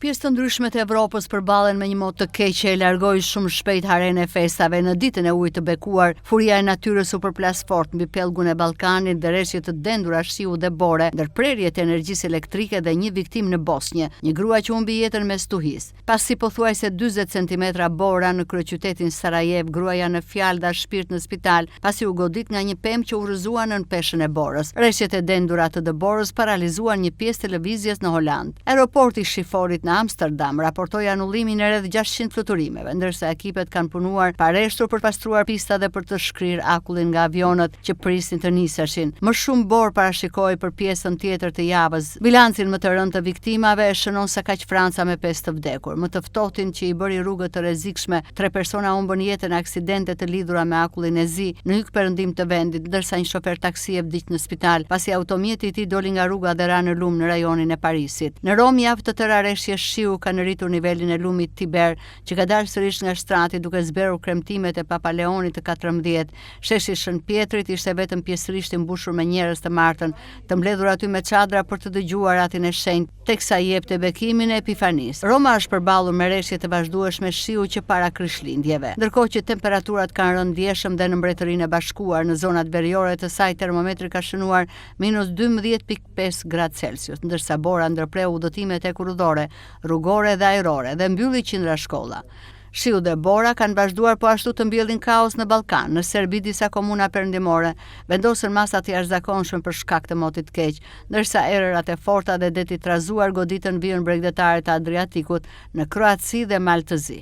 Pjesë të ndryshme të Evropës përballen me një mot të keq që e largoi shumë shpejt harenë e festave. Në ditën e ujit të bekuar, furia e natyrës u përplas fort mbi pellgun e Ballkanit dhe reshje të dendura shiu dhe bore, ndërprerje të energjisë elektrike dhe një viktimë në Bosnjë, një grua që humbi jetën mes stuhisë. Pasi pothuajse 40 centimetra borë ra në kryeqytetin Sarajevë, gruaja në fjalë dha shpirt në spital, pasi u godit nga një pemë që u rrëzua nën peshën e borës. Reshjet e dendura të dëborës paralizuan një pjesë të lëvizjes në Holandë. Aeroporti i Schipholit në Amsterdam raportoi anullimin e rreth 600 fluturimeve, ndërsa ekipet kanë punuar pa reshtur për të pastruar pista dhe për të shkrirë akullin nga avionët që prisnin të niseshin. Më shumë borë parashikohej për pjesën tjetër të javës. Bilancin më të rëndë të viktimave e shënon sakaq Franca me pesë të vdekur. Më të ftohtin që i bëri rrugët të rrezikshme, tre persona humbën jetën në aksidente të lidhura me akullin e zi në jugperëndim të vendit, ndërsa një shofer taksie vdiq në spital, pasi automjeti i tij doli nga rruga dhe ra në lumë në rajonin e Parisit. Në Romë javë të tëra reshje shiu kanë rritur nivelin e lumit Tiber, që ka dalë sërish nga shtrati duke zbehur kremtimet e Papa Leonit të 14. Sheshi i Shën Pjetrit ishte vetëm pjesërisht i mbushur me njerëz të martën, të mbledhur aty me çadra për të dëgjuar Atin e Shenjtë, teksa jepte bekimin e Epifanisë. Roma është përballur me reshje të vazhdueshme shiu që para Krishtlindjeve. Ndërkohë që temperaturat kanë rënë ndjeshëm dhe në Mbretërinë e Bashkuar, në zonat veriore të saj termometri ka shënuar minus 12.5 gradë Celsius, ndërsa bora ndërpreu udhëtimet hekurudhore, rrugore dhe ajrore dhe mbylli qindra shkolla. Shiu dhe bora kanë vazhduar po ashtu të mbjellin kaos në Ballkan. Në Serbi disa komuna perëndimore vendosën masa të jashtëzakonshme për shkak të motit të keq, ndërsa erërat e forta dhe deti i trazuar goditën vijën bregdetare të Adriatikut në Kroaci dhe Mal të Zi.